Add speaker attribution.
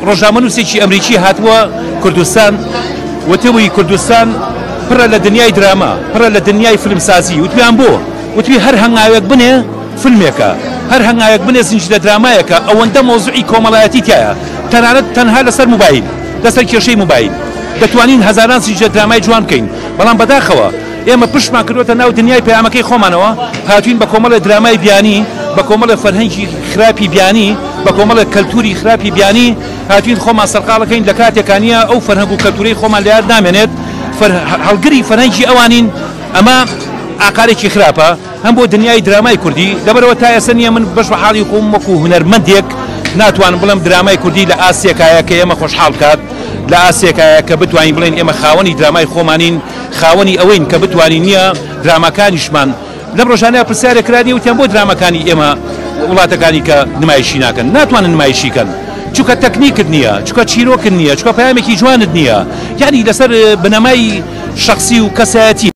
Speaker 1: ڕۆژنامەنووسێکی ئەمریکی هاتبووە کوردستان وتبووی کوردستان پڕە لە دنیای دراما، پڕە لە دنیای فیلمسازی، وتویان بۆ؟ وتوی هەر هەنگاوێک بنێ فیلمێکە، هەر هەنگاوێک بنێ زنجیرە درامایەکە، ئەوەندە مەوزوعی کۆمەڵایەتی تیایە، تەنانەت تەنها لەسەر موبایل، لەسەر کێشەی موبایل دەتوانین هەزاران زنجیرە درامای جوان بکەین، بەڵام بەداخەوە ئێمە پشتمان کردووەتە ناو دنیای پەیامەکەی خۆمانەوە، هاتووین بە کۆمەڵێ درامای بیانی، بە کۆمەڵێ فەرهەنگی خراپی بیانی، بە کۆمەڵێک کەلتوری خراپی بیانی هاتوین خۆمان سەرقاڵەکەین لە کاتێکا نیە ئەو فەرهەنگ و کەلتورەی خۆمان لە یاد نامێنێت هەڵگری فەرهەنگی ئەوانین ئەمە ئاقارێکی خراپە هەم بۆ دنیای درامای کوردی لەبەرەوە تا ئێستا نیە من بەش بە حاڵی خۆم وەکو هونەرمەندێک ناتوانم بڵێم درامای کوردی لە ئاستێکایە کە ئێمە خۆشحاڵ بکات لە ئاستێکایە کە بتوانین بڵێین ئێمە خاوەنی درامای خۆمانین خاوەنی ئەوەین کە بتوانین نیە دراماکانیشمان لەم ڕۆژانەیا پرسیارێک کرا لێ وتیان بۆ دراماکانی ئێمە وڵاتەکانی کە نمایشی ناکەن؟ ناتوانن نمایشی کەن چونکە تەکنیکت نییە، چونکە چیرۆکت نییە، چونکە پەیامێکی جوانت نییە، یانی لەسەر بنەمای شەخسی و کەسایەتی.